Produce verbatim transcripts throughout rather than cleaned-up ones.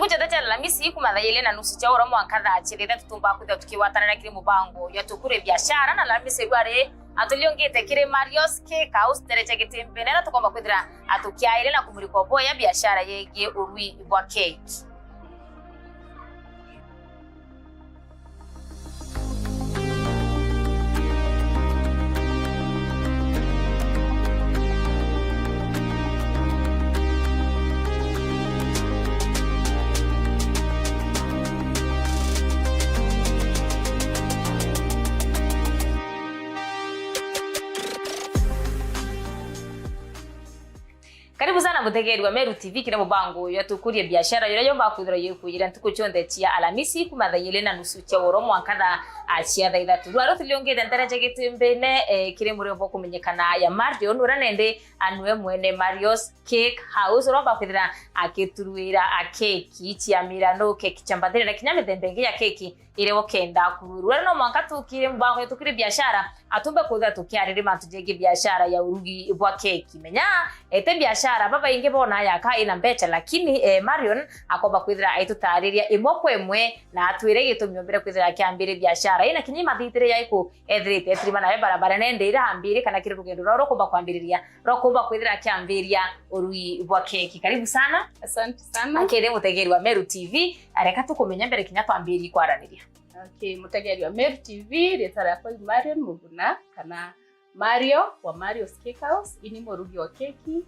Njete cia Alamisi kuma thaa ili na nusu cia uro mwanka thaa ciiri, tutumba kwithirwa tukigwatanira kiri mubango ya Tukuri Biashara, na Alamisi rwari atuliungite kiri Marios Cake House, ntere cia Gitimbine, na tukomba kwithira atukiaire na kumurikwa boya biashara yegii urui bwa keki. Karibu sana mutegeri wa Meru T V kiri mubango uyu Tukurie Biashara, yuria yomba kwithirwa yikujira ntuku cionthe cia Alamisi kuma thaa ili na nusu cia uro mwanka thaa, a, cia thaa ithatu. Rwari tuliungite ntere cia Gitimbine, eh, kiri murembo kumenyekana ya Marion, uria nende anwe mwene Marios Cake House, uria omba kwithira akituruira a keki cia mirano, keki cia mbathire na kinya mithemba ingi ya keki iria ukenda kururu. Rero no mwanka tukire mubango yetu kiri biashara, atumbe kwithira tukiariria mantu jengi biashara ya urugi bwa keki. Menya, ete biashara babaingi bona yaka ina mbecha, lakini, eh, Marion akomba kwithira aitutariria imwe kwa imwe na atwire gitumi ombire kwithira akiambire biashara ina kinya imathitire yaiku ethirite etirima nawe barabara nende ira ambire kana kiri rugendo rwa rukumba kwambiriria rwa kumba kwithira akiambiria urui bwa keki. Karibu sana. Asante sana. Akiri mutegeri wa Meru T V, areka tukumenya mbere kinya twambirie kwaraniria. Okay, mutegeri wa Meru T V, ritwa riakwa i Marion Muguna, kana Mario wa Mario's Cake House, ini murugi wa keki,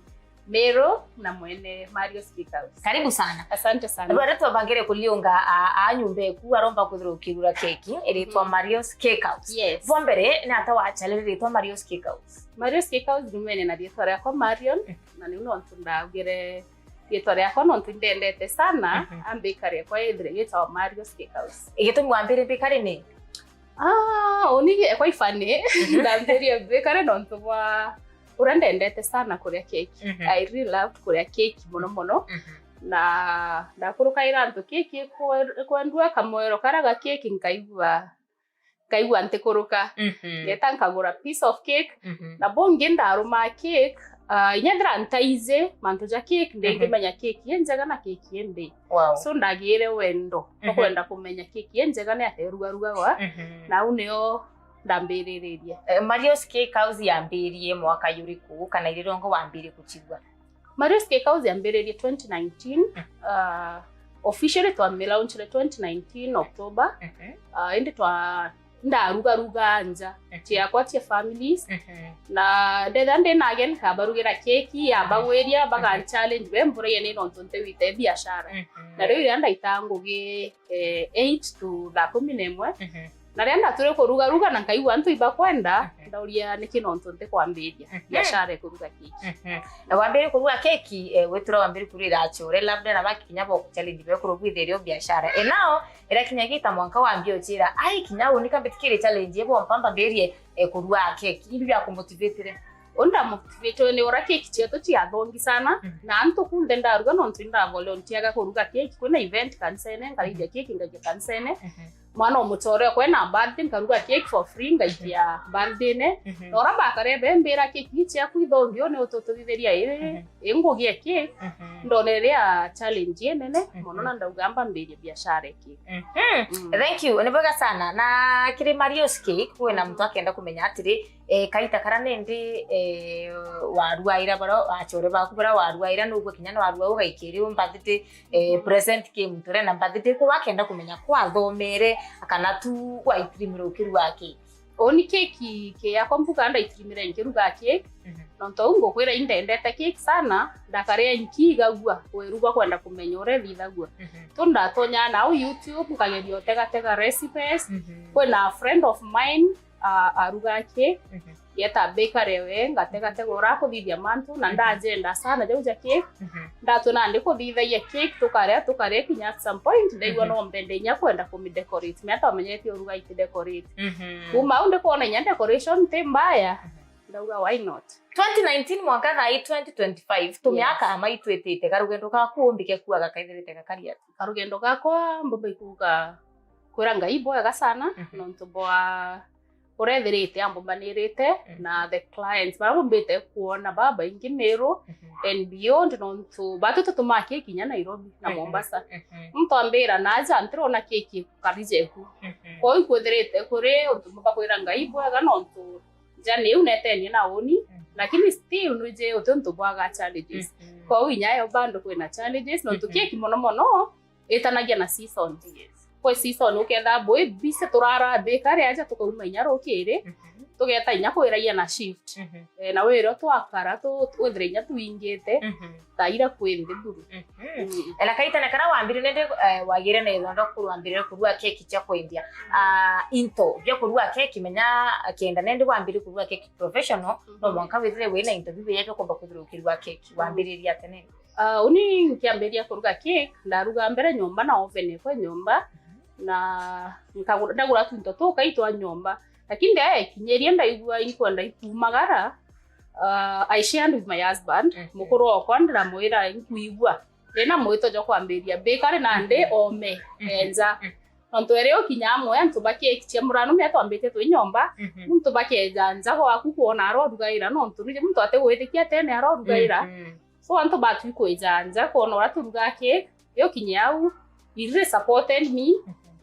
Meru na mwene Mario's Cake House. Karibu sana. Asante sana. Rwari twabangire kuliunga a, a nyumba eku aromba kwithirwa ukirura keki iritwa Mhm. Mario's Cake House. Yes. Bwa mbere, ni ata wacharire ritwa Mario's Cake House? Mario's Cake House ni mwene na ritwa riakwa Marion, Mhm. na niu nontu ndaugire ritwa riakwa nontu indendete sana, Mhm. a bakery ekwa ithire yitawa Mario's Cake House. Igitumi wambire bakery ni? Ah, uni ekwa ifani. Mhm. Ndambirie bakery nontu bwa uria ndendete sana kuria keki. Mhm. I really loved kuria keki muno muno. Mhm. Na ndakurukaira antu keki ikwe-, ikwendua kamwero karia ga keki nkaigua nkaigua ntikuruka. Mhm. Ngeta nkagura piece of cake. Mhm. Na bungi ndarumaa cake, ah, inya ethira ntaiji mantu ja cake, Mhm. ndingimenya cake i njega na cake i mbi. Wow. So ndagiire wendo wa Mhm. kwenda kumenya cake i njega ni atia irugarugagwa. Mhm. Na au nio ndambiriririe. Eh, Mario's Cake House yambirie mwaka juriku, kana irirongo wambirie kuchigua? Mario's Cake House yambiririe twenty nineteen, Mm. uh, officially twamilaunchere twenty nineteen October. Mhm. Uh, indi twa, ndarugaruga nja, Mhm. ciakwa cia families. Mhm. Na ndetha ndina ageni, nkabarugira keki, yabagwiria, Mhm. baganchallenge, be mburagia ni nontu ntiwite biashara. Mhm. Na riu iria ndaita ngugi, eh, eight to thaa kumi na imwe, Mhm. Na riria ndatwire kurugaruga na nkaigua antu ibakwenda, Mhm. ndauria niki nontu ntikwambiria Mhm. biashara ya kuruga keki. Mhm. Na wambirie kuruga keki, eh, witira wambirie kurira achore, labda na baki kinya boku challenge be kurugwithiria biashara. E nao, ira kinya gita mwanka wambia uchira, ai kinya uni kambitikire challenge ebo mpamba mbirie, eh, kuruga keki. Ibi bia kumotivatire? Unda motivate ni ura keki cietu ciathongi sana, Mhm. na antu kunthe ndaruga nontu indavolontiaga kuruga keki, kwina event kanisene, nkarithia Mhm. keki ngaikia kanisene. Mhm. Mwana o muchore okwe na birthday, nkaruga cake for free, ngaikia birthday-ne. Mhm. Na ura bakare bembira, "Cake ii ciaku ithongi, uu ni ututhithiria ii, Mhm. ii ngugi ya cake." Mhm. Ndonere a challenge inene Mhm. mono, na ndauga mbambirie biashara ya cake. Mhm. Mm. Thank you. Ni bwega sana. Na kiri Mario's Cake, kwina Mhm. muntu akenda kumenya atiri, eh, kaita kara nindi, eh, waruaira bara, achore baku bara waruaira, nugwe kinya ni warua ugaikiri umbathite, eh, present ki muntu urenda mbathite ku wakenda kumenya kwathomere kana tu waitirimire ukiruga ki? Uni keki, ki yakwa mbuga ndaitirimire nkiruga ki. Mhm. Nontu au ngukwira indendete cake sana, ndakaria nki igagua, weru bwa kwenda kumenya uria ithithagua. Mhm. Tu ndatonya nau YouTube, nkageria utegatega recipes. Mhm. Kwina a friend of mine, a, aruga cake, Mhm. yeta bakery we, ngategatega ura kuthithia mantu, na Mhm. ndajenda sana jau ja cake. Mhm. Ndatwira ndi kuthithagia cake, tukaria, tukaria kinya at some point, ndaigua Mhm. no mbende inya kwenda kumidecorate. Mea twamenyetie uruga itidecorate. Mhm. Kuma au ndikwona inya decoration ti mbaya. Mhm. Ndauga, "Why not?" Twenty nineteen mwanka thaa ii twenty twenty-five, tumiaka Yes. ama itwitite, karugendo gaku umbike kuaga kaithirite gakari atia? Karugendo gakwa mbumba ikuga kwira Ngai bwega sana, Mhm. nontu bwa urethirite ambombanirite na the clients bara bombite kuona babaingi Meru, N B O, ndi nontu batu tutumaa keki kinya Nairobi na Mombasa. Muntu ambira naja ntirona keki ikarije ku. Kwou ikwithirite kuri untu bakwira Ngai bwega nontu journey iu netenie na uni, lakini still nwiji uti untu bwaga challenges. Kwou inya yo bado kwina challenges nontu keki mono mono itanagia na season. Kwi season uketha bwi busy turara bakery aja tukauma inya rukiri, tugeta inya kwiragia na shift. Eh, na wira twakara tu- twithire inya twingite, thaira kwi nthi buru. Mm. Ena kaitene kara wambire nende, eh, wagire na ithondeka kurwambire kurua keki cia kwendia. Ah, into bia kurua keki, menya kenda nende wambire kurua keki professional, no mwanka withire wina into bibiya bia kumba kwithira ukirua keki. Wambiriria tene? Ah, uni nkiambiria kuruga cake, ndaruga mbere nyomba na oven ikwe nyomba, na nkagura, ndagura twinto tukai twa nyomba. Lakini ndeekinyirie ndaigua inkwenda ikumagara, ah, I shared with my husband, mukuru okwa, ndiramwira inkwigua ndina mwito jwa kwambiria bakery nandi ome enja. Nontu eri ukinya amwe antu ba cake cia murano mia twambitie twi nyomba, muntu bakeja nja gwaku kwona arorugaira, nontu rije muntu atigwitikia tene arorugaira. So antu batwi kwija nja kwona uria turugaa cake, yo kinye au, irire supported me,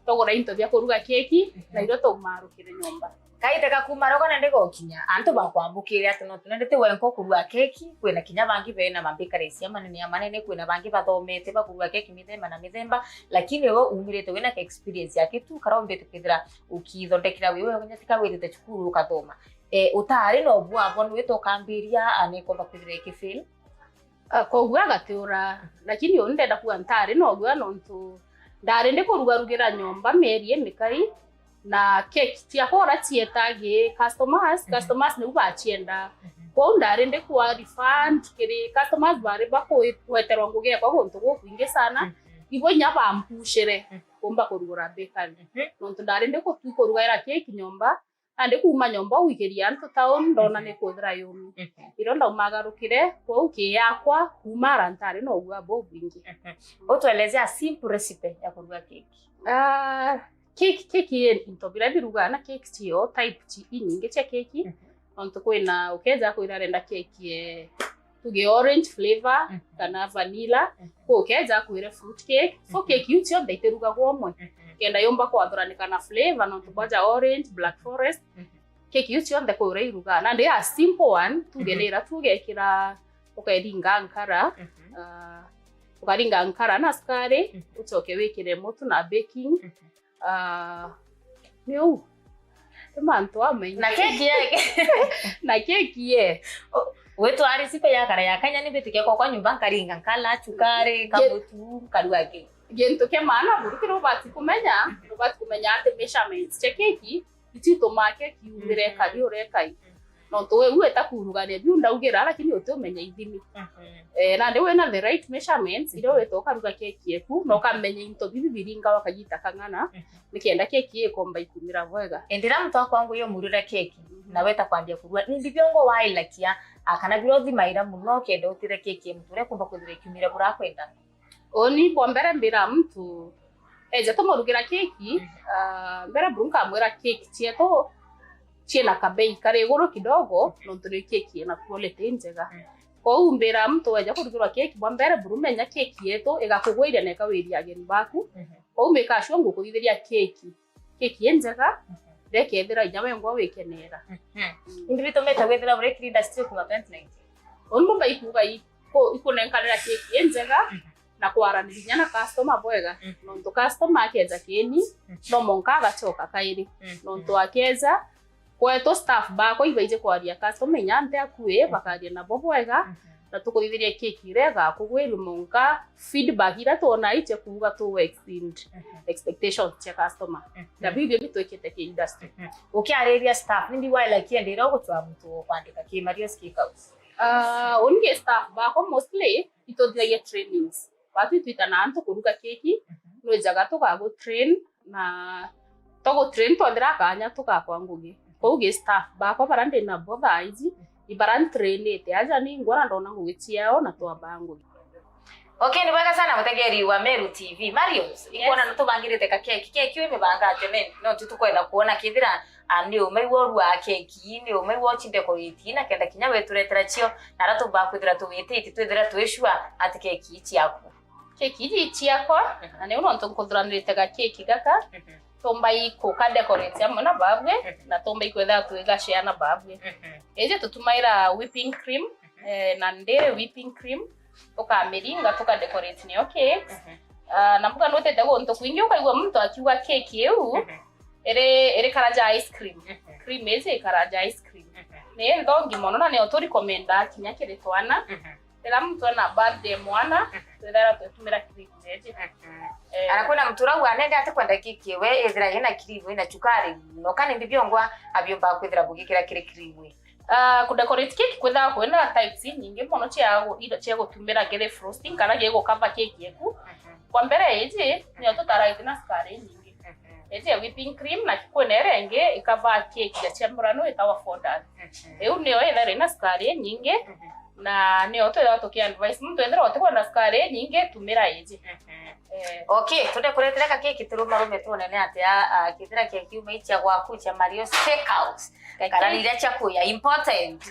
togora into bia kuruga keki, na irio taumarukire nyomba. Kaita ka kuma rogo nende gokinya, antu bakwambukire ati no tunende ti wenka kuruga keki, kwina kinya bangi bena ma bakeries ya manene ya manene, kwina bangi bathomete bakuruga keki mithemba na mithemba, lakini we umirite wina ka experience ya kitu, karombite kwithira ukithondekera we, we kinya tika wirite cukuru ukathoma. Eh, utari no bwabo nwite ukambiria, ani komba kwithira ikifeel? Ah, koguo agatiura, lakini uni ndenda kuga ntari nogua nontu ndari ndi kurugarugira nyomba mieri imikai, na cake ciakwa uria cietagi customers, customers niu bacienda. Kwou ndari ndi kwa refund kiri customers bari bakugweterwa ngugi yakwa guntu gukwingi sana, ibo inya bampushire kumba kurugura bakery. Nontu ndari ndi kurugaira cake nyomba, nandi kuuma nyomba gwikiria antu town, ndona ni kwithira yumi. Irio ndaumagarukire, kwou ki yakwa, kuuma ara ntari na ugua bubwingi. Utueleze a simple recipe ya kuruga cake. Ah, cake, cake ye into biria birugaa na cake cio, type ci inyingi cia cake. Nontu kwina ukeja kwira arenda cake ye tuge orange flavor kana vanilla, kwi ukeja akwire fruit cake. So cake iu cionthe itirugagwa umwe, kenda yumba kwathuranika na flavor, nontu bwaja orange, black forest, cake iu cionthe kwi uria irugaa. Nandi a simple one, tuge ni ira tugekira, ukeringa nkara, ah, ukaringa nkara na sukari, ucoke wikire mutu na baking, Ah, ni uu. Ti mantu amaingi. Na keki ye. Na keki ye. Witwari siku ya kara ya kanya ni mbitike kwa kwa nyumba nkaringa nkala, cukari, kamutu, nkaruga keki. Gintu kia maana buru kiri ubati kumenya, ubati kumenya ati measurements cia keki, ici itumaa keki yumire kari urekai. Nontu we weta kurugania biu ndaugira, lakini utiumenya ithimi. Eh, nandi wina the right measurements, iria weta ukaruga keki eku, na ukamenya into bibi biringawa kagita kang'ana, nikenda keki ikomba ikumira bwega. Indi riria muntu akwa nguyu umurire keki, na weta kwambia kurua, ni ndibiongo wailakia, akana biro thimaira muno, kenda utire keki e muntu uria kumba kwithira ikiumira bura kwenda. Uni bwa mbere mbira muntu eja tumurugira keki, ah, mbere buru nkamwira keki cietu ciina kabei kari iguru kidogo, nontu ni keki ina quality njega. Kwou mbira muntu weja kurugirwa keki, bwa mbere buru menya keki yetu igakugwiria na ikawiria ageni baku. Kwou make sure ngukuthithiria keki, keki injega, ndekethira inya wengwa wikenera. Indi bitumite withira buri industry kuma twenty nineteen? Uni bumba ikuga iku-, ikunenkanira keki injega na kwaraniria na customer bwega. Nontu customer akeja kini, no monka agacoka kairi. Nontu akeja, kwetu staff bakwa ibaije kwaria customer inya nte akui, bakaria nabo bwega, na tukuthithiria keki iria igakugwiri monka feedback iria twona iche kuuga tu exceed expectations cia customer. Na biu bio bitwikite ki industry. Ukiariria staff, ni ndi wailakia ndira ugutua muntu wa kwandika ki Marios Cake House? Ah, uni staff bakwa mostly ituthithagia trainings. Batu itwitana antu kuruga keki, nwijaga tugagu train, na tugu train twethira kanya tugakwa ngugi. Kwou gi staff bakwa bara ndi nabo thaa iji, ibara ntrainite aja ni ngwona ndona ngugi ciao na twamba ngugi. Okay, ni bwega sana mutegeri wa Meru T V. Marius, yes, ikwona nitubangirite ka keki. Keki wi mibanga atia nene? No tu tukwenda kuona kethira, ah, ni umai woru wa keki, ni umai wo chidekoreti, na kenda kinya weturetera cio, na ara tumba kwithira tuwitite, twithira twi sure ati keki i ciaku. Keki iji i ciakwa, mhm, na niu nontu nkuthuranirite ga keki gaka. Mhm. Tumbai kuka decorate amwe na babwe, mhm, na tumbai kwithira twiga share na babwe. Mhm. Iji tutumaira whipping cream, mhm, eh, na ndiri whipping cream, tukamiringa, tuka decorate niyo cakes. Mhm. Ah, na mbuga nutite guntu kwingi ukaigua muntu akiuga cake iu, mhm, iri, iri kara ja ice cream. Mhm. Cream iji ikara ja ice cream. Mhm. Ni nthongi mono na niyo tu recommenda kinya kiri twana. Mhm. Riria muntu ena birthday mwana, mhm, twithira twetumira cream jeje. Mhm. Eh. Ana kwina muntu urauga nende ati kwenda cake iwe ithira ina cream, ina chukari, no kana imbi biongwa abiumba kwithira bugikira kiri cream ii? Ah, ku decorate cake kwithaga kwina types inyingi mono cia gu-, indo cia gutumira kiri frosting, kana gi gu cover cake eku. Mhm. Kwa mbere iji, niyo tutaraite na sukari inyingi. Mhm. Iji ya whipping cream, na kwina iria ingi i cover cake ya cia murano itawa fondant. Mhm. Iu niyo ithaira ina sukari inyingi, mhm, na niyo twithaga tuki advise muntu ethira utikwenda sukari inyingi, tumira iji. Mhm. Eh. Okay, tudekoretire ka keki turumarume tuone ni atia, ah, kethira keki uma icia gwaku cia Mario Steakhouse. Kana ni iria cia kuya important.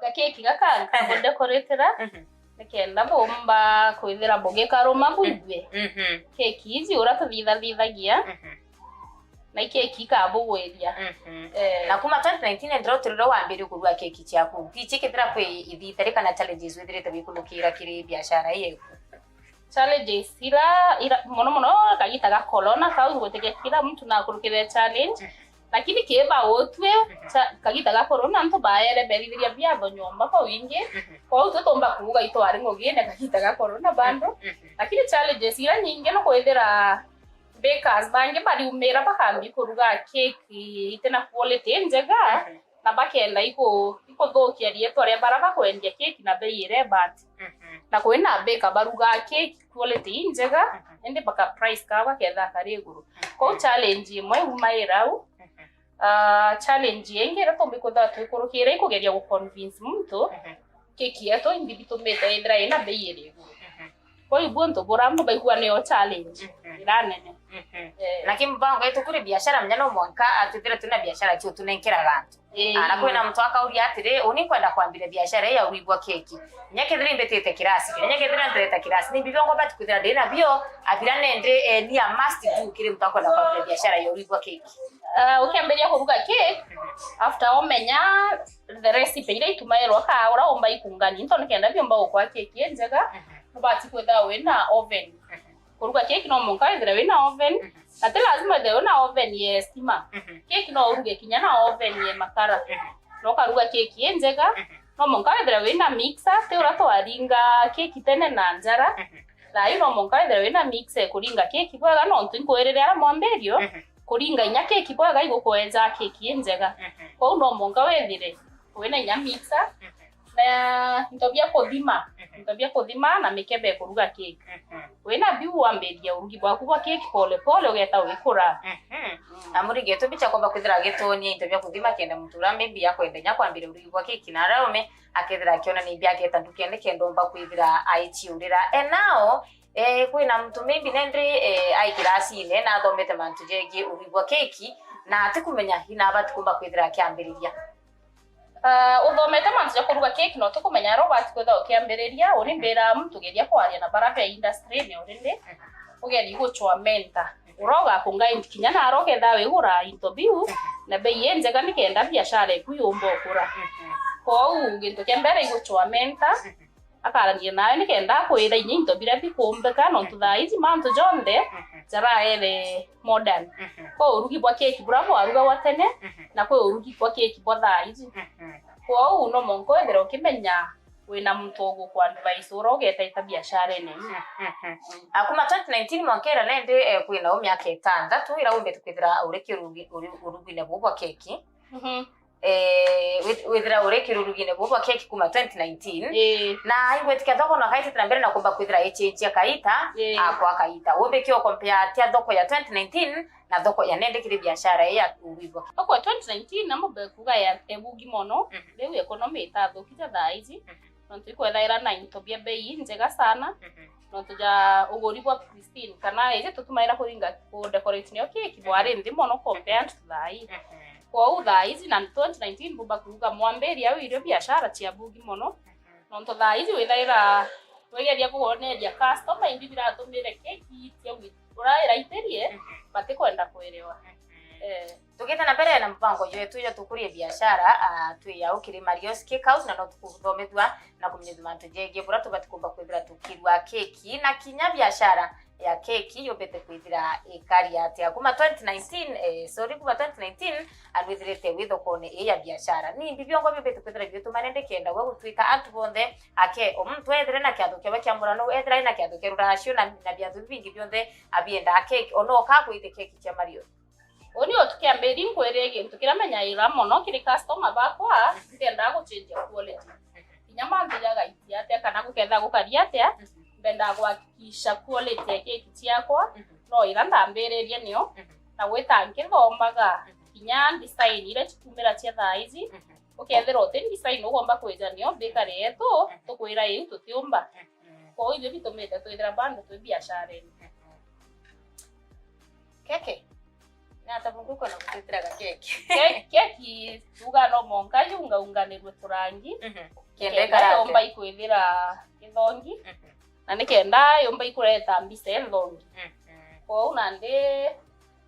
Ga keki gaka nkamudekoretera, mhm, nikenda bumba kwithira bugikaruma bwigwe. Mhm. Keki iji uria tuthithathithagia, mhm, na i keki ikabugwiria. Mhm. Eh. Na kuma twenty nineteen ndiro turiro wambirie kuruga keki ciaku. Tichi kethira kwi ithitari kana challenges withirite wikunukira kiri biashara ii yeku? Challenges ira, ira, mono mono kagita ga corona kau, ngwitikia kila mtu nakurukire challenge. Mhm. Lakini kiba utwe, mhm, cha-, kagita ga corona antu baere berithiria biatho nyomba kwa wingi. Mhm. Kwou twe tumba kuuga itwari ngugine kagita ga corona bando. Mhm. Lakini challenges ira nyingi no kwithira bakers bangi bariumira bakambi kuruga cake itina quality njega. Mhm. Na bakenda iku-, ikuthukia rietwa ria bara bakwendia keki na bei iria ibati. Mhm. Na kwina baker barugaa keki quality injega, mhm, indi baka price kaa baketha kari iguru. Mhm. Kwou challenge imwe iumaira au. Mhm. Ah, challenge ingi iria tumbi kwithirwa twikurukira ikugeria gu convince muntu, mhm, keki yetu imbi bitumite ithira ina bei iri iguru. Mhm. Kwou ibu antu bura mbu baigua niyo challenge, mhm, ira nene. Mhm. Eh. Lakini mbango yetu kuri biashara, menya no mwanka atwithire twina biashara cio tunenkeraga antu. Eh. Ah, na kwina muntu akauria atiri, uni nkwenda kwambire biashara ii ya urui bwa keki. Nya kethira imbitite kirasi, nya kethira ndireta kirasi, ni bibio ngomba tukwithira ndina bio, abira nende, eh, ni a must do kiri muntu akwenda kwambire biashara ya urui bwa keki. Ah, ukiambiria kuruga cake, after umenya the recipe iria itumairwa ka uria umba ikungani into nikenda biumba gukwa keki injega, mhm, nubati kwithira wina oven. Mhm. Kuruga keki no mwanka withire wina oven, mhm, na ti lazima withire wina oven ye stima. Mhm. Keki no uruge kinya na oven ye makara. Mhm. Na ukaruga keki injega, mhm, no mwanka withire wina mixer, ti uria twaringa keki tene na njara. Mhm. Thaa ii no mwanka withire wina mixer ikuringa keki bwega, nontu inkwirire aria mwambirio, mhm, kuringa inya keki bwega igukwenja keki injega. Mhm. Kwou no mwanka withire wina inya mixer, mhm, na into bia kuthima, mhm, into bia kuthima na mikebe ya kuruga keki. Mhm. Wina biu wambiria urugi bwaku bwa keki pole pole ugeta ugikura. Mhm. Mm. Na muringi gitumi kia kwamba kwithira agitonia into bia kuthima kenda muntu uria maybe akwenda inya kwambira urugi bwa keki na araume akethira akiona ni imbia ageta ndukene kenda umba kwithira aiciurira. And now, eh, kwina muntu maybe nende, eh, ai kirasine na athomete mantu jegie urugi bwa keki na atikumenya ina abati kumba kwithira akiambiriria. Ah, uthomete mantu ja kuruga keki na utikumenya aria ubati kwithirwa ukiambiriria, uni mbira muntu geria kwaria na bara be industry-ini already, ugeria guchwa mentor. Uria ugakunga indi kinya naro ukethira wigura into biu na bei injega nikenda biashara eku yumba ukura. Kwou gintu kia mbere iguchwa mentor, akarania nawe nikenda akwira inya into biria bikumbika, nontu thaa iji mantu jonthe jaraere modern. Kwi urugi bwa keki buria bwarugagwa tene, na kwi urugi bwa keki bwa thaa iji. Kwou no mwanka withire ukimenya wina muntu uguku advise uria ugetaita biasharene iu. Akuma twenty nineteen mwanka ira nende, eh, kwina u miaka itantatu ira umbite kwithira uri kirugi-, uri urugine buu bwa keki. Mhm. Eh, with-, withira uri kirurugine buu bwa keki kuma twenty nineteen. Ii. Na ingwitikia thoko no kaitite na mbere na kumba kwithira ichenjia kaita, ii, akwa kaita. Wumbikia ukompea atia thoko ya twenty nineteen na thoko ya nende kiri biashara ii ya urui bwa keki? Thoko ya twenty nineteen na mumbe kuga ya ebugi mono, mhm, riu economy itathukite thaa iji. Mhm. Nontu ikwethaira na into bia bei injega sana. Mhm. Nontu ja uguri bwa Christine, kana iji tutumaira kuringa, ku decorate nio keki, bwari nthi mono compared to thaa ii. Mhm. Kwou thaa iji na twenty nineteen, mbumba kuuga mwambiria u irio biashara cia bugi mono. Mhm. Nontu thaa iji withaira wegeria kuoneria customer indi biratumire keki cia wi-, ura iraitirie, mhm, batikwenda kwiriwa. Mhm. Eh. Tugite na mbere na mubango jwetu jwa tukurie biashara, ah, twi au kiri Marios Cake House, na no tukuthomithua na kumenyithua mantu jegie buria tubati kumba kwithira tukirua keki na kinya biashara ya keki yumbite kwithira ikari atia. Kuma twenty nineteen, eh, sorry, kuma twenty nineteen, andu ithirite wi thokone ii ya biashara. Ni mbi biongo biumbite kwithira biutumane ndikenda gwe gutwika antu bonthe ake o muntu ethire na kiatho kiawe kia murano, ethira ena kiatho kia ruracio na, na biatho bibingi bionthe abiendaa keki, ono ka kwite keki cia Marios. Uni utukiambiri nkwire gintu kiria menyaira mono kiri customer bakwa, ntiendaa guchenjia quality. Kinya mantu jagaitia atia kana guketha gukari atia, mbendaa kuhakikisha quality ya keki ciakwa no ira ndambiririe nio, na gwita nkithomaga kinya design iria cikumira cia thaa iji, ukethira uti design ugomba kwija nio, bakery yetu tukwira iu tutiumba. Kwou ibio bitumite twithira bado twi biasharene. Keki? Ni ata bungu ukwenda gutwitiraga keki? Ke-, keki tuga no monka yungaunganirwe turangi. Mhm. Kenda ikara atia? Yomba ikwithira kithongi. Mhm. Na ni kenda yomba ikureta mbica ithongi. Mhm. Kwou nandi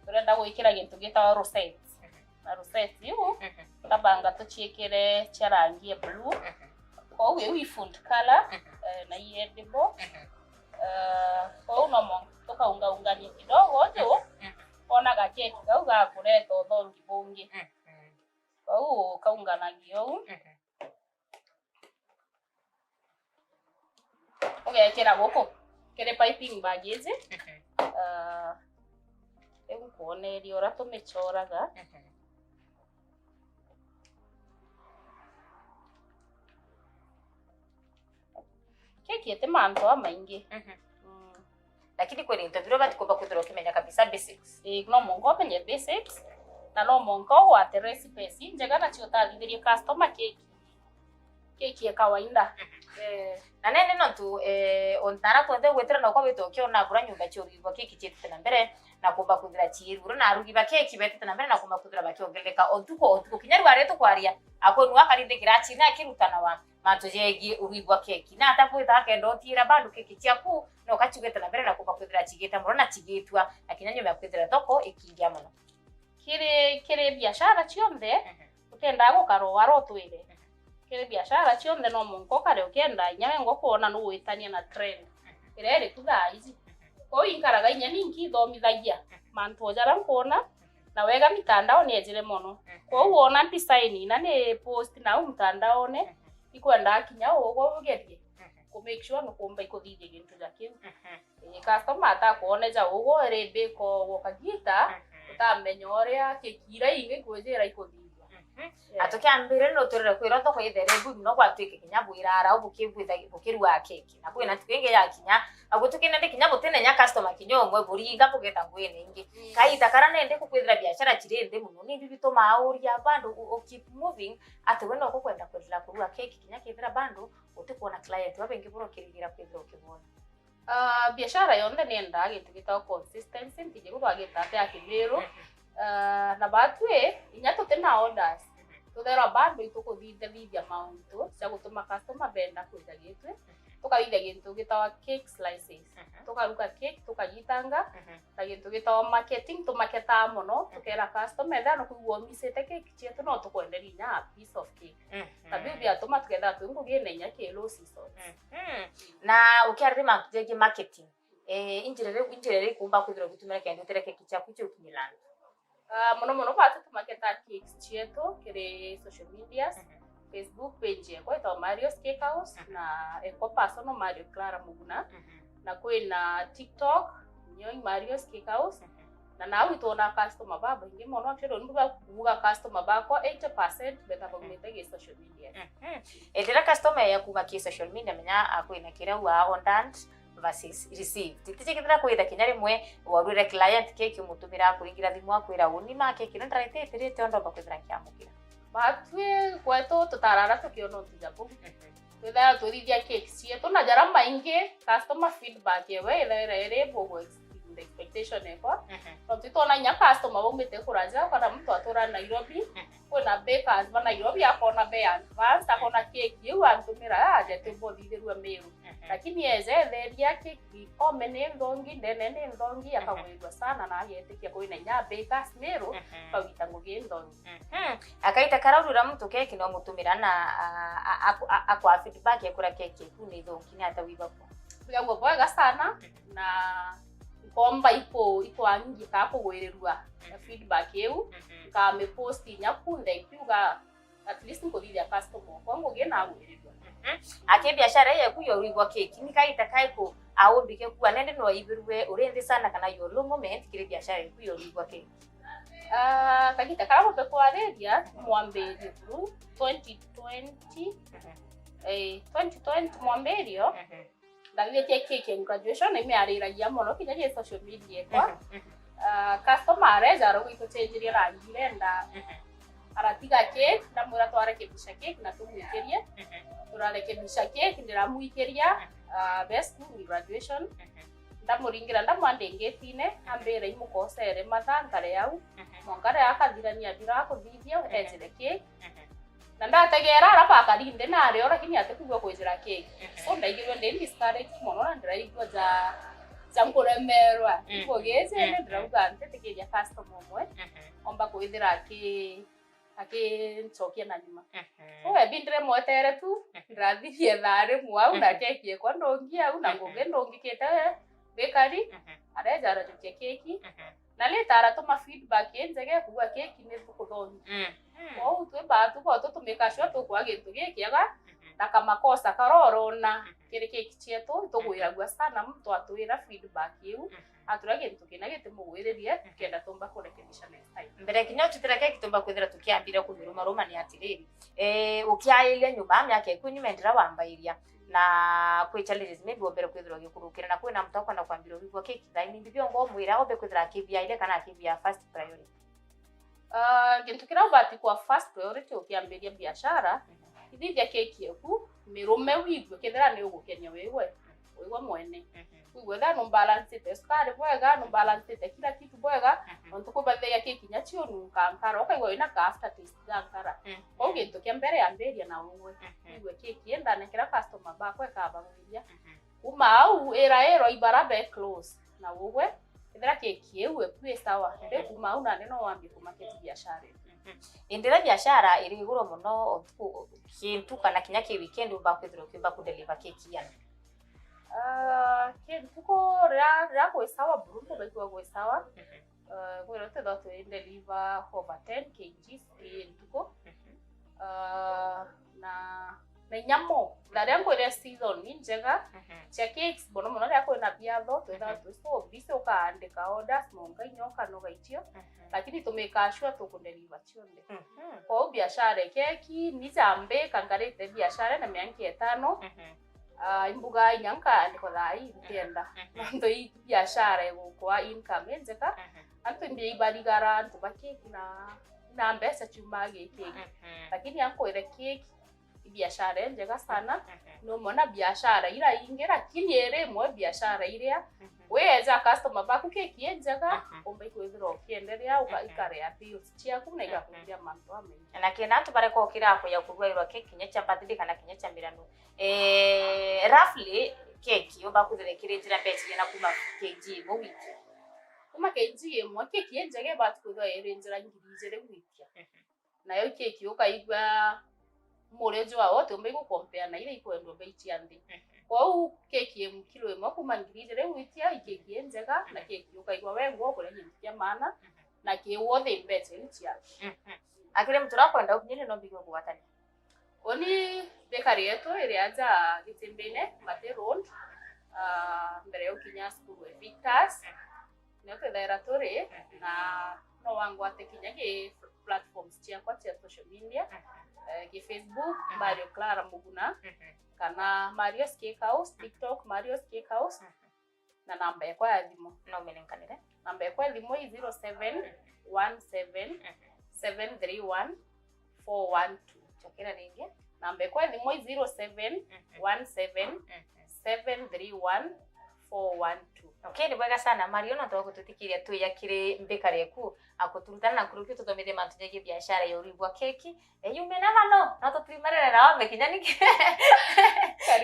turenda gwikira gintu gitawa rosette. Mhm. Na rosette iu, mhm, ndabanga tuciikire cia rangi ya blue. Mhm. Kwou iu i food color, mhm, eh, na i edible. Mhm. Eh, kwou no mo-, tukaungaungania kidogo uju, mhm, wonaga keki kau gakureta uthongi bungi. Mhm. Kwou ukaunganagia uu. Mhm. Ugekira guku kiri piping bag iji. Mhm. Ah, riu nkuoneria uria tumicoraga. Mhm. Keki iti mantu amaingi. Mhm. Mm. Lakini kwina into biria ubati kumba kwithirwa ukimenya kabisa, basics. Ii, no monka umenye basics, na no monka ugwate recipes injega nacio utathithirie customer keki, keki ya kawaida. Mhm. Eh. Na nene nontu, eh, ontara twenthe gwitira na ukwa witwa ukiona bura nyumba cia urugi bwa keki ciitite na mbere na kumba kwithira ciiruru, na arugi ba keki betite na mbere na kumba kwithira bakiongerereka o ntuku o ntuku. Kinya riu aria tukwaria, akwenu akarindikira chini akirutanawa mantu jegie urugi bwa keki. Na ata kwita akenda utiira bandu keki ciaku, no kachugite na mbere na kumba kwithira chigite mono na chigitua, na kinya nyuma ya kwithira thoko ikiingia mono. Kiri, kiri biashara cionthe, mhm, ukendaa gukara o aria utwire. Mhm. Kiri biashara cionthe no monka ukare ukienda inya wengwa kwona nugwitania na trend, mhm, iria iri ku thaa iji. Mhm. Kwou inkaraga inya ni nkithomithagia, mhm, mantu o jaria nkwona, na wega mitandaoni ejire mono. Mhm. Kwou wona design ina ni post nau mtandaone, mhm, ikwendaa kinya ugwe ugerie, mhm, ku make sure nukumba ikuthithia gintu ja kiu. Mhm. Ii, customer atakwone ja ugwe iri mbiko gwa kagita, mhm, utamenya uria keki iria ingi ikwijira ikuthithia. Mhm. Yeah. Atukiambire no turire kwira thoko ithere bu no gwatwike kinya bwirara buki-, bwitha-, bukiruga keki. Na kwina ntuku ingi yakinya, agu tukina ndi kinya butinenya customer kinya umwe buringa bugeta ngwine ingi. Mm. Kaita kara nende kukwithira biashara chiri nthi mono, ni bibi tumaa uria bandu u-, u keep moving, ati we no kukwenda kwithira kuruga keki kinya kethira bandu utikwona client babengi bura ukirigira kwithira ukibona. Ah, biashara yonthe niendaa gintu gitawa consistency, ntiji kuthagita ati ya kimiru. Mhm. Ah, na batwi, inya tuti na orders, mhm, tutherwa bado itukuthithia mauntu cia gutuma customer benda kwija gitwi. Mhm. Tukathithia gintu gitawa cake slices. Mhm. Tukaruka cake, tukagitanga, mhm, na gintu gitawa marketing, tumaketaa mono, mhm, tukera customer, ethira nukwigua umisite cake cietu, no tukwenderia inya a piece of cake. Mhm. Na biu biatuma tukethira twi ngugine inya ki low seasons. Mhm. Na ukiariri mantu jegie marketing, eh, injira iri-, injira iriku umba kwithirwa ugitumira kenda utire keki ciaku ciukinyira antu? Ah, mono mono batu tumaketa cakes cietu kiri social medias. Mhm. Facebook page yekwa itagwa Mario's Cake House, mhm, na ekwa personal Mario Clara Muguna. Mhm. Na kwina TikTok, nio Mario's Cake House. Mhm. Na nau itwona customer babaingi mono, actually, ni buga kuuga customer bakwa eighty percent beta baumite gi social media. Mhm. Ethira customer ya kuma ki social media, menya akwina kiria ua ordered versus received. Tiji kethira kwitha kinya rimwe warwire client keki umutumira akuringira thimu akwira, "Uni ma keki ino ndarete itirite, ndomba kwithira nkiamukira." Batwi kwetu tutarara tukiona untu ja buu. Mhm. Twithaira twithithia cake cietu na jara maingi customer feedback ewe ithaira iri big exceed expectation ekwa. Mhm. Nontu itwona inya customer baumite kuraja, kana muntu atura Nairobi, mhm, kwina bakers ba Nairobi akona be advance, akona cake iu antumira aja tumbothithirua Meru. Mhm. Lakini eja etheria cake ikome ni nthongi, ndene ni nthongi, mhm, akagwirua sana na agetikia kwina inya bakers Meru, mhm, bawita ngugi nthongi. Mhm. Akaita kara urura muntu keki no mutumira na, a, a, a, a, akwa feedback ekura keki eku ni thongi ni ata wibaku? Bigagua bwega sana na nkomba iku-, ikwangika kugwirirua, mhm, feedback iu, mhm, nkamipost inya kunthe nkiuga at least nkuthithia customer okwa ngugi na agwirirua. Mhm. Aki biashara yeku yorwigwa keki ni kaita kaiku aumbike kuwa nende no ibirwe uri nthi sana kana your low moment kiri biashara yeku yorwigwa keki? Ah, kagita kara bumbe kwariria mwambirie buru twenty twenty. Mhm. Eh, twenty twenty mwambirio. Mhm. Ndathithitie cake ya graduation na imiariragia mono kinya gi social media ekwa. Mhm, mhm. Ah, customer areja arauga itucenjirie rangi irenda. Mhm. Aratiga cake, ndamwira twarekebisha cake na tumwikirie. Mhm. Turarekebisha cake, ndiramwikiria, mhm, ah, best in graduation. Mhm. Ndamuringira ndamwandingitie-ini, ambira imukosere matha nkare au. Mhm. Mwanka riria akathirania athira akuthithia, mhm, ejire cake. Mhm. Na ndategeera ara bakari nthi nario, lakini atikwigua kwijira cake. Mhm. So ndaigirwe ndi discouraged mono na ndiraigua ja, ja nkuremerwa. Mhm. Ngugi iji, mhm, ndirauga ntitikiria customer umwe, mhm, omba kwithira aki-, akincokia na nyuma. Mhm. So ebi ndirimwetere tu, mhm, ndirathithie thaa rimwe au, na, mhm, cake ekwa ndungi au, na, mhm, ngugi ndungikite bakery, mhm, areja arajukia cake. Mhm. Na later aratuma feedback injega ekuuga keki ni thuku thongi. Mm. Mm. Kwou twi baatu bo tutumika sure tukwa gintu gikiega, mhm, na kamakosa karorona, mhm, kiri keki cietu, tugwiragua sana muntu atwira feedback iu, mhm, atwira gintu kina gitimugwiririe, mhm, kenda tumba kurekebisha next time. Mbere kinya utitira keki tumba kwithira tukiambira kumirumaruma ni atiriri, eh, ukiairia nyuma miaka iku nyuma ndira wambairia, na kwi challenges maybe wombere kwithirwa ugikurukira, na kwina muntu akwenda kwambira urigwa keki thaini, mbibi ongo mwira ombe kwithira akibiaire kana akibia first priority? Ah, gintu kiria ubati kwa first priority ukiambiria biashara, mhm, ithithia keki eku mirume wigue kethira ni ugukenia wiwe, wiwe mwene. Mhm. Wigue ethira numbalancite sukari bwega, numbalancite kila kitu bwega, mhm, nontu kwi bathiagia keki kinya cionunka nkara, ukaigua wina ka after taste ga nkara. Mhm. Kwou gintu kia mbere ambiria na uwe. Mhm. Wigue keki ii ndanengera customer bakwa ikabagwiria. Mhm. Kuma au, ira iro ibara be close na uwe, ethira keki iu eku i sawa, mhm, ndi kuma au nandi no wambie kumarket biashara iu. Mhm. Indi riria biashara iri iguru mono, o ntuku, gintu kana kinya ki weekend umba kwithirwa ukiumba ku deliver keki iana? Ah, ki ntuku riria, riria gwi sawa, buru nkumba ikua gwi sawa. Mhm. Eh, kwithirwa twithirwa twi deliver over ten K Gs ki ntuku. Mhm. Eh, na, na inya mo, na riria nkwire season ni njega, mhm, cia cakes, mono mono riria kwina biatho, twithirwa, mhm, twi so busy, ukaandika orders, monka inya ukanoga icio, mhm, lakini tumika sure tukudeliver cionthe. Mhm. Kwou biashara ya keki, ni jambika nkarite biashara na mianka itano, mhm, ah, imbuga inya nkaandikwa thaa ii ntienda. Mhm. Nontu i biashara igukwa income injega, mhm, antu imbia ibarigara antu ba keki na, na mbeca ciumaga gi keki. Mhm. Lakini ankwire keki i biashara injega sana, mhm, ni umwe na biashara ira ingi, lakini iri imwe biashara iria, mhm, weja customer baku keki injega, mhm, umba ikwithirwa ukienderea, uka-, mhm, ikarea bills ciaku na, mhm, igakuthia mantu amaingi. Na kenda antu bareka ukira kuya kurwairwa keki kinya cia birthday kana kinya cia mirano, eh, roughly keki yumba kwithira ikirinjira mbeca igana kuma K G imwe wiki? Kuma K G imwe, keki injega ibati kwithirwa irinjira ngiri ijiri gwikia. Mhm. Nayo keki ukaigua murio jwayo utiumba igukompea na iria ikwendwa bei cia nthi. Mhm. Kwou keki im-, kilo imwe kuma ngiri ijiri gwitia, i keki injega, na, mhm, keki ukaigua wengwa ukuria gintu kia maana, mhm, na ki worth mbeca iu ciaku. Mhm. Akiri muntu uria ukwenda ukinyire no mbigwe kugwatania. Uni bakery yetu iri aja Gitimbine, Mbathi Road, ah, mbere ya ukinya cukuru ya Victors. Nio twithaira turi, na no wangwate kinya ki platforms ciakwa cia social media, eh, ki Facebook, Mario Clara Muguna, kana Mario's Cake House, TikTok, Mario's Cake House. Na namba yakwa ya thimu. No umenenkanire. Namba yakwa ya thimu i zero seven one seven seven three one four one two. Cokera ringi. Namba ekwa thimu i zero seven one seven seven three one four one two. Okay, ni bwega sana Mario, no twa gututikiria tuya kiri mbikare ku akuturutana na kuruki tuthomithie mantu jegii biashara ya urui bwa keki. Eh, you may never know, no tutirimarire nao mekinya niki.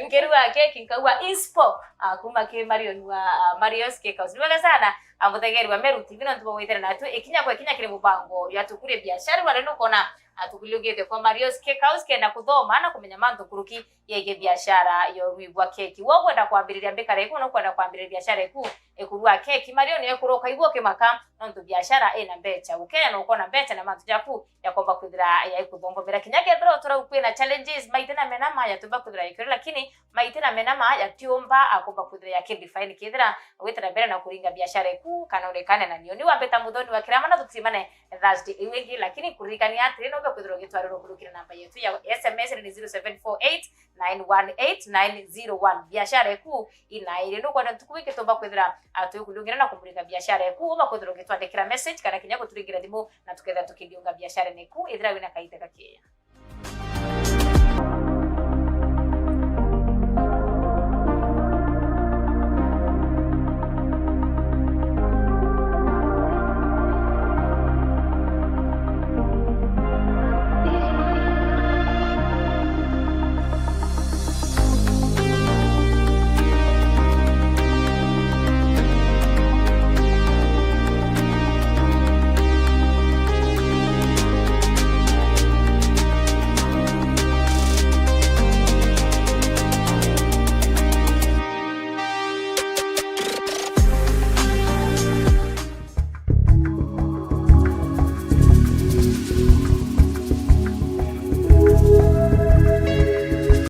Nkiruga keki nkaua inspo, ah, kuma ki Marion wa, ah, Mario's Cake House. Ni bwega sana, ah, muthegeri wa Meru T V, nontu bwa gwithira natwi ikinya kwa ikinya kiri mubango ya Tukurie Biashara, wale nukona, ah, tukuliungite kwa Mario's Cake House kenda kuthoma na kumenya mantu kuruki yegii biashara ya urui bwa keki. Wo kwenda kwambiriria mbikare iku, no kwenda kwambiriria biashara iku, ikurua keki, Mario ni ekuroka igua kimaka, nontu biashara ina mbecha. Ukenya na ukona mbecha na mantu jaku yakomba kwithira yaikuthongomera. Kinya kethira utura kwina challenges, maite na mena ma yatiumba kwithira yaikore, lakini maite na mena ma yatiumba akomba kwithira yakidefine kethira witira mbere na kuringa biashara iku kana urekane na nio. Ni wambita muthoni wa kirama na tutimane Thursday iu ingi, lakini kuririkania atiri, no uke kwithirwa ugitwarirwa kurukira namba yetu ya S M S ni zero seven four eight nine one eight nine zero one. Biashara iku inairi, nukwenda ntuku ingi tumba kwithira, ah, twikuliungira na kumurika biashara iku, umba kwithirwa ugitwandikira message kana kinya guturingira thimu na tukethira tukiliunga biashara niku ithira wina kaite gakiya.